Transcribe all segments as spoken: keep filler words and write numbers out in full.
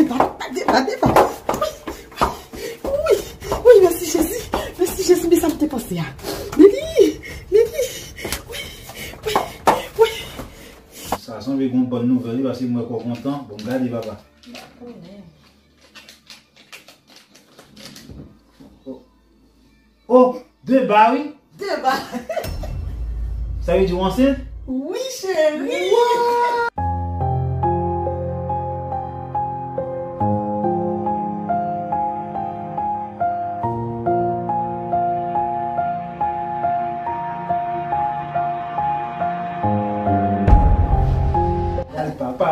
Deba, deba, deba. Wi, wi, wi, mèsi Jezi. Mèsi Jezi, men sa m te panse a. Meli, Meli. Wi, wi, wi. Sa sanble gon bòn nouvèl, wi, paske m wè kò kontan. Bon, gade, papa. Oh, deba, wi. Deba. Sa vle di w ansent? Wi, cheri. Bèl papa,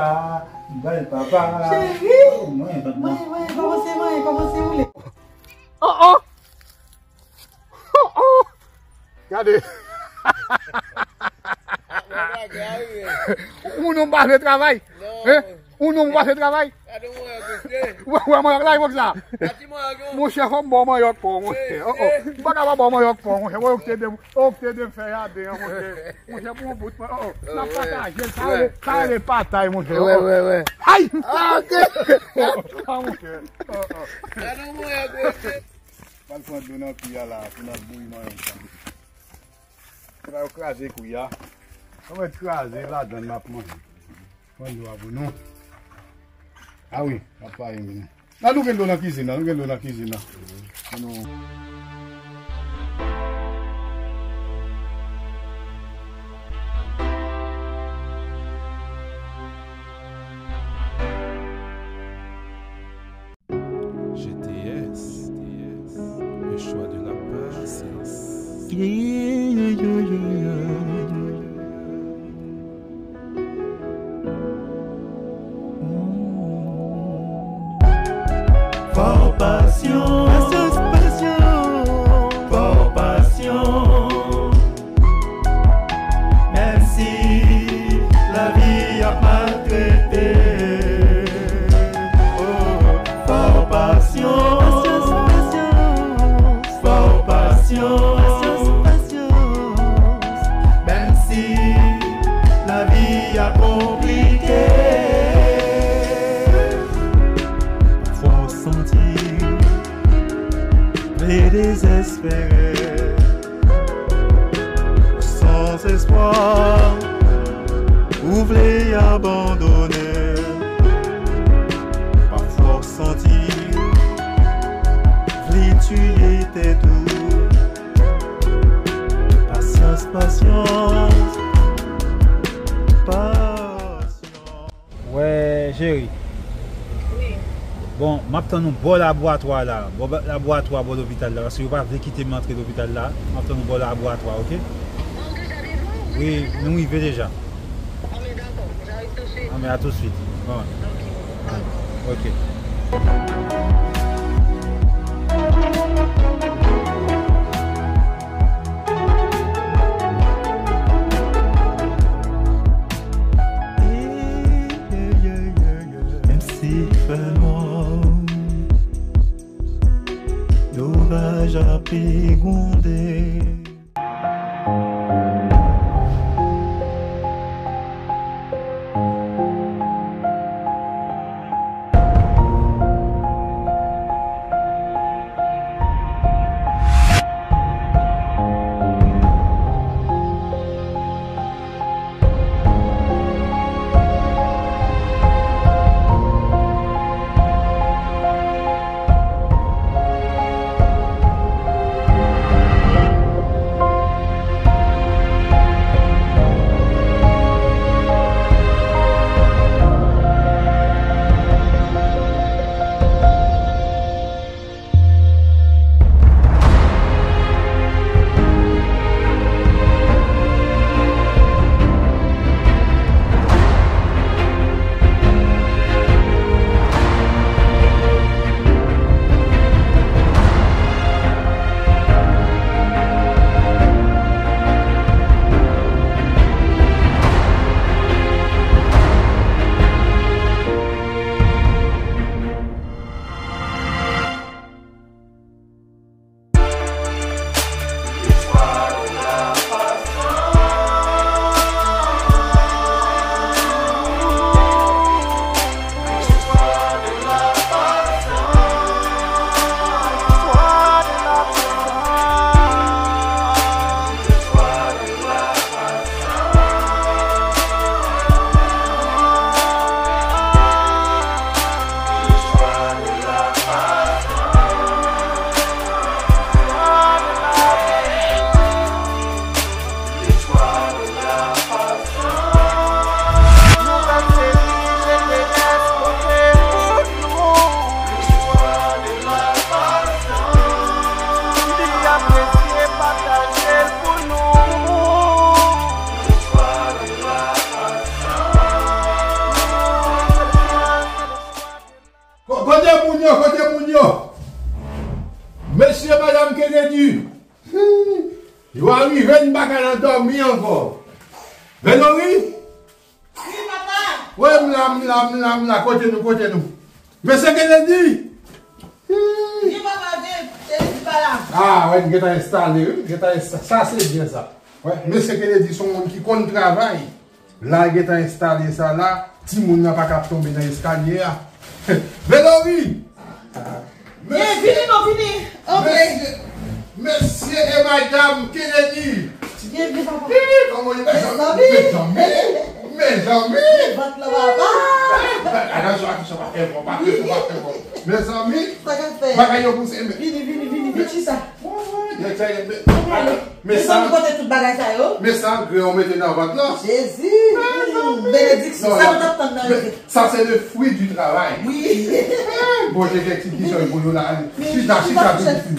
bèl papa. Cheri. Oh, mwen, mwen, mwen, kòmanse, mwen, kòmanse woule. Oh, oh. Oh, oh. Gade. Ou nonm pa vle travay. Hein? Ou nonm pa vle travay. Wè, wè, manyòk la, epòk sa. Monchè, fò m ba w manyòk pa w, monchè. Oh, oh. M pa ka pa ba w manyòk pa w, monchè. Wè, ou te de, ou te de fè jaden an, monchè. Monchè, pou yon bout, mwen. Oh, oh. N ap pataje l. Sa rele, sa rele patay, monchè. Oh, oh. Ay! Ah, monchè. Oh, oh. Gade yon manyòk, monchè. Pral pran dlo nan kwi a la pou n al bouyi manyòk sa. Sa yo kraze kwi a. Sa mèt kraze ladan l, n ap manje. Pran dlo a pou nou. Ah wi, ap pare vini. La nou gen dlo nan kizin nan, nou gen dlo nan kizin nan. Pou nou. G T S, le choix de la patience. Yeah, yeah, yeah, yeah, yeah. Fò pasyans, pasyans, pasyans. Fò pasyans. Menm si lavi ap maltrete, oh, fò pasyans, fò pasyans, menm si lavi ap konplike. Pafwa w santi vle dezespere. Sans espoir, ou vle abandone. Pafwa w santi vle tiye tèt ou. Pasyans, pasyans, pasyans. Wè, cheri. Wi. Bon, m ap tann ou bò laboratwa la, bò ba-, laboratwa bò lopital la, paske yo pa vle kite m antre lopital la. M ap tann ou bò laboratwa, oke? Ah, ou deja devan, ou... Wi, nou rive deja. Ah, men dakò, j'arrive tout de suite. Ah, men à tout de suite. Bon. Oke. Oke. Menm si fè nwa, loraj ap gwonde. Kote moun yo, kote moun yo? Mesye, madanm Kennedy. Yo arive, n pa ka nan dòmi ankò. Velory? Wi, papa. Wi, m la, m la, m la, m la. Kote nou, kote nou? Mesye Kennedy. Wi, papa, vin. Kennedy pa la. Ah, wè, n gentan enstale, wi. Gentan ensta-, sa se byen sa. Wè, mesye Kennedy se yon moun ki konn travay. La, l gentan enstale sa la. Timoun nan pa ka ap tonbe nan eskalye a. Velory! Byen, vini non, vini. Ok. Mesye, mesye e madanm Kennedy. Byen, byen, papa. Ih, kòman li? Mezanmi. Mezanmi. Mezanmi. Vant lan, papa. Atansyon, atansyon, pa fè fò, pa fè fò, pa fè fò. Mezanmi. Sa k ap fè? Bagay yo pouse, men. Vini, vini, vini, vini, chita. Men sa, mezanmi, kote tout bagay sa yo? Men sa, gren w mete nan vant lan. Jezi! Benediksyon, sa nou t ap tann nan rive. Sa se le fruit du travail. Wi. Bondye gen ti kichòy pou nou la. Chita, chita, pitit fi.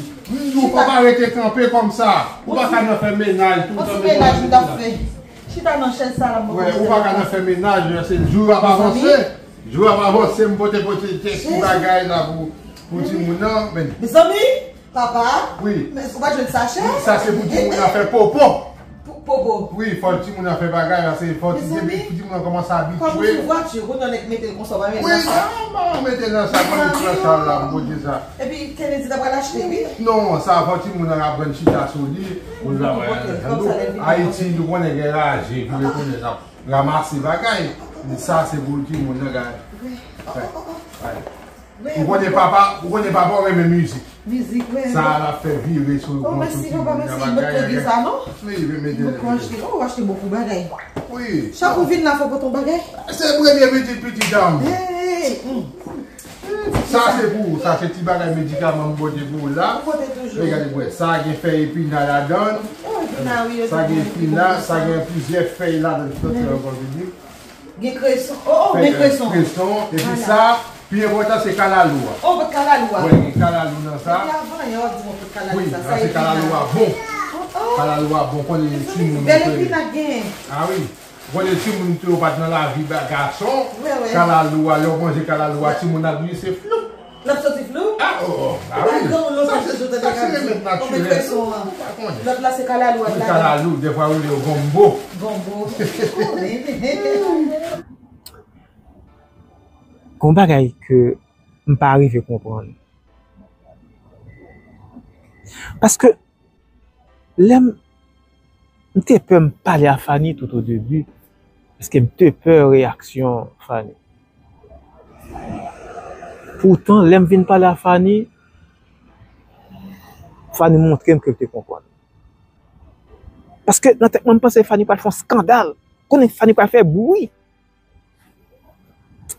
Ou pa ka rete kanpe kòmsa. Ou pa ka nan fè menaj toutan. Yon ti menaj ou t ap fè. Chita nan chèz sa la, mwen. Ou pa ka nan fè menaj, se jou ap avanse. Jou ap avanse, m pote pote kèk ti bagay la pou, pou timoun nan. Men. Mezanmi, papa, wi. Men ou pa jwenn sachè? Wi, sa se pou timoun nan fè popo. Popo. Wi, fò timoun nan fè bagay la, se fò timoun nan kòmanse abitye. Kòm sou vwati, kote nèg mete l konsa, pa mete l nan sa. Wi, mete l nan sa, mete l nan sa la, m pote sa. Epi Kennedy ta pral achte, wi. Non, sa fò timoun nan aprann chita sou li. Pou l pa wè. Ayiti, nou konnen gen raje, nou konnen sa. Ranmase bagay. Sa se pou timoun nan, gade. Ou konnen papa, ou konnen papa w renmen mizik. Mizik, wi. Sa l ap fè vire sou. Oh, mèsi papa, mèsi. M poko gen sa non. Wi, wi, mete. M poko achte. Oh, ou achte bokou bagay. Wi. Chak ou vin la, fò pote yon bagay. Se premye pitit, pitit dam. Hey, hmm. Sa se pou ou, sa se ti bagay medikaman m pote pou ou la. Ou pote toujou. Regade, bwè, sa gen fèy epina ladan l. Oh, epina, wi, yo te di. Sa gen epina, sa gen plizyè fèy ladan l ki soti nan kò pitit. Gen kreson. Oh, oh, gen kreson. Kreson, epi sa, pi enpòtan se kalalou a. Oh, pot kalalou a. Wi, gen kalalou nan sa. Epi avan yè w di mwen pot kalalou sa. Wi, sa se kalalou a bon. Oh, oh. Kalalou a bon, konnen timoun. Bèl epina gen. Ah wi. Ou konnen timoun tou yo pa t nan lavi ba gason. Wi, wi. Kalalou a, lè w manje kalalou a, timoun ap di se floup. L ap soti floup? Ah, oh, oh. Ah wi. Sa se, sa se remèd natirèl. Lòt la se kalalou a. Wi, kalalou, defwa yo rele yo gonbo. Gonbo. Gon bagay ke m pa rive konprann. Paske lè m, m te pè m pale a Fanny tout o debi, paske m te pè reyaksyon Fanny. Poutan, lè m vin pale a Fanny, Fanny montre m ke l te konprann. Paske nan tèt mwen, m panse Fanny pral fè yon eskandal. Konnen Fanny pral fè bri.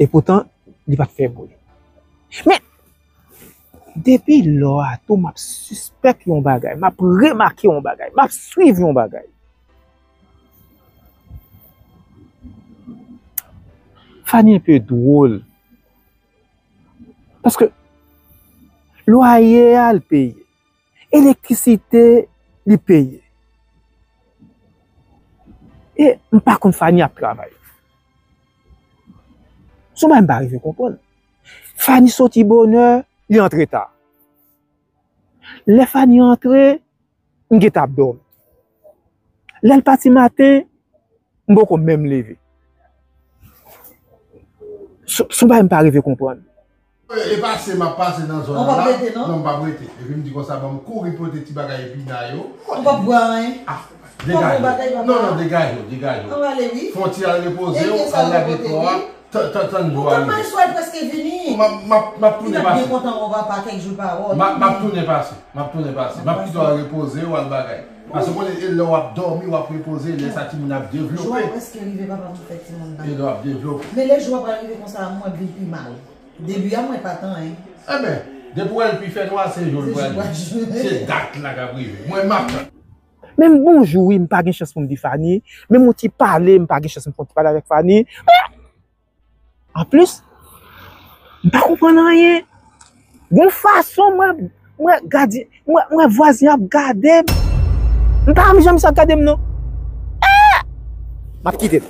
E poutan, li pa t fè bri. Men, depi lò a tou, m ap sispèk yon bagay, m ap remake yon bagay, m ap swiv yon bagay. Fanny enpe dwòl. Paske lwaye a, l peye. Elektrisite, li peye. E m pa konn Fanny ap travay. Se yon bagay m pa rive konprann. Fanny soti bonè, li antre ta. Lè Fanny antre, m gentan ap dòmi. Lè l pati maten, m poko menm leve. Se, se yon bagay m pa rive konprann. E pase, m ap pase nan zòn nan la. Ou p ap rete, non? Non, m p ap rete. Epi m di konsa, ban m kouri pote ti bagay epina yo. Ou p ap bwè anyen? Ah, degaje w. Non, non, degaje w, degaje w. Ann ale, wi. Fè yon ti al repoze w, al lave kò a. Tann, tann, tann jou a rive. Poutan maestro a prèske vini. M ap, m ap, m ap tounen pase. Li t ap byen kontan wè w, papa, kèk jou l pa wè w. M ap, m ap tounen pase. M ap tounen pase. M ap kite w al repoze w, al bagay. Paske w konnen, e lè w ap dòmi, w ap repoze, lè sa timoun ap devlope. Jou a prèske rive, papa, pou fè timoun nan. E lè w ap devlope. Men lè jou a pral rive konsa, mwen vin pi mal. Debi a, mwen pa t anyen. Enben, depi w wè l pi fè nwa, se jou l pral. Se dat la k ap rive. Mwen, m ap tann. Menm bonjou, wi, m pa gen chans pou m di Fanny. Menm yon ti pale, m pa gen chans pou m fè yon ti pale avèk Fanny. Anplis, m pa konprann anyen. Gon fason mwen, mwen gade, mwen, mwen vwazen ap gade m. M pa renmen jan misye ap gade m, non. Eh! M ap kite l.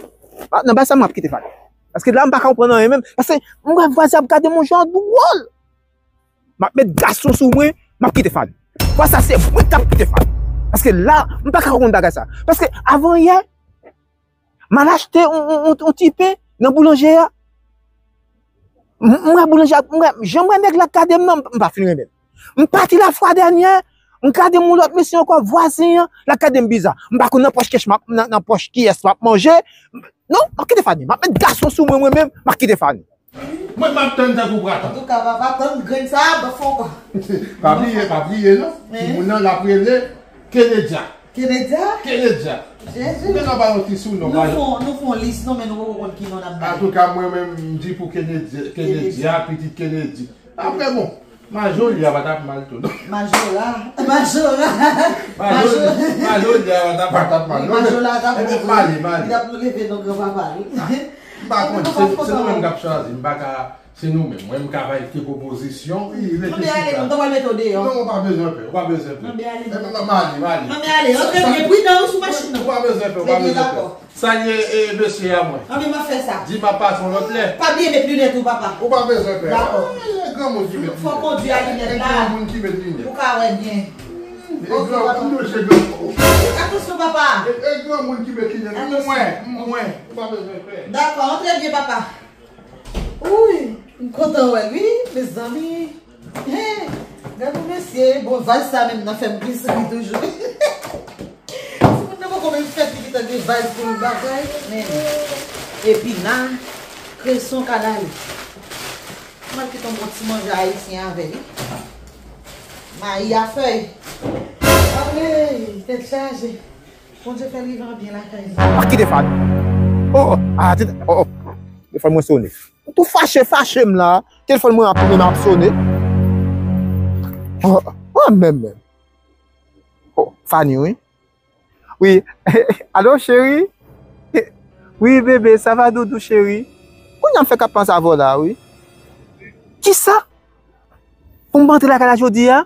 Nan bagay sa, m ap kite Fanny. Paske la, m pa ka konprann anyen menm. Paske m wè vwazen ap gade m yon jan dwòl. M ap met gason sou mwen, m ap kite Fani. Fwa sa, se mwen k ap kite Fani. Paske la, m pa ka konn bagay sa. Paske avan yè, m al achte yon, yon, yon, yon ti pen nan boulanje a. M, m wè boulanje a, m wè, jan m wè nèg la gade m nan, m, m pa fin renmen l. M pati la fwa dènyè, m gade yon lòt mesye ankò, vwazen an, l ap gade m biza. M pa konn nan pòch kiyès m ap, nan, nan pòch kiyès m ap manje. Non, m ap kite Fani. M ap met gason sou mwen, mwen menm, m ap kite Fani. Mwen, m ap tann tankou pratan. Antouka, papa, tann grenn sa a, ban fon pa. Pa bliye, pa bliye, non. Timoun nan, l ap rele Kenedya. Kenedya? Kenedya. Jezi. Men nan ba yon ti sou non. Nou fon, nou fon lis, non, men nou poko konn ki non n ap bay. Antouka, mwen menm, m di pou Kenedya, Kenedya, pitit Kenedi. Apre, bon, Majoli a pa t ap mal tou, non. Majora, Majora, Majoli a pa t ap, pa t ap mal, non. Majora t ap, ebyen, Mali, Mali. Li t ap leve non granpapa li. M pa konn, se, se nou menm k ap chwazi, m pa ka, se nou menm. Mwen, m ka bay ke pwopozisyon, wi, rete chita. Anben ale, non, ou pa mete w deyò. Non, ou pa bezwen pè, ou pa bezwen pè. Anben ale. Ebyen, Mali, Mali. Anben ale, antre byen, pridan wi sou machin nan. Ou pa bezwen pè, ou pa bezwen pè. Ebyen, dakò. Salye, e, mesye a mwen. Anben, m ap fè sa. Di m ap pase yon lòt lè. Pa bliye met linèt ou, papa. Ou pa bezwen pè. Dakò. E, granmoun ki met linèt. Fò kondwi a linèt la. E granmoun ki met linèt. Ou ka wè byen. E gran, m touche gran. Atansyon, papa. E, e granmoun ki met linèt. Mwen, mwen. Ou pa bezwen pè. Dakò, antre byen, papa. Wi, m kontan wè l, wi, mezanmi. Hey, gade yon mesye, bon, vaz sa menm nan fè m plis ri toujou. Timoun nan poko menm fèt, li gentan gen vaz pou l bagay, men. Epina, kreson, kanali. M al kite yon bon ti manje ayisyen avè li. Mayi a fèy. Anmwey, tèt chaje. Bondye fè li van byen lakay li. Pa kite Fani. Oh, oh, ah, tèt, oh, oh. Telefòn mwen sonnen. M tou fache, fache m la. Telefòn mwen ap, mwen ap sonnen. Oh, oh, menm, menm. Oh, Fani, wi. Wi. Alo, cheri? Wi, bebe, sa va, doudou, cheri? Kounye a m fèk ap panse avè w la, wi. Kisa? Pou m antre lakay la jodi a?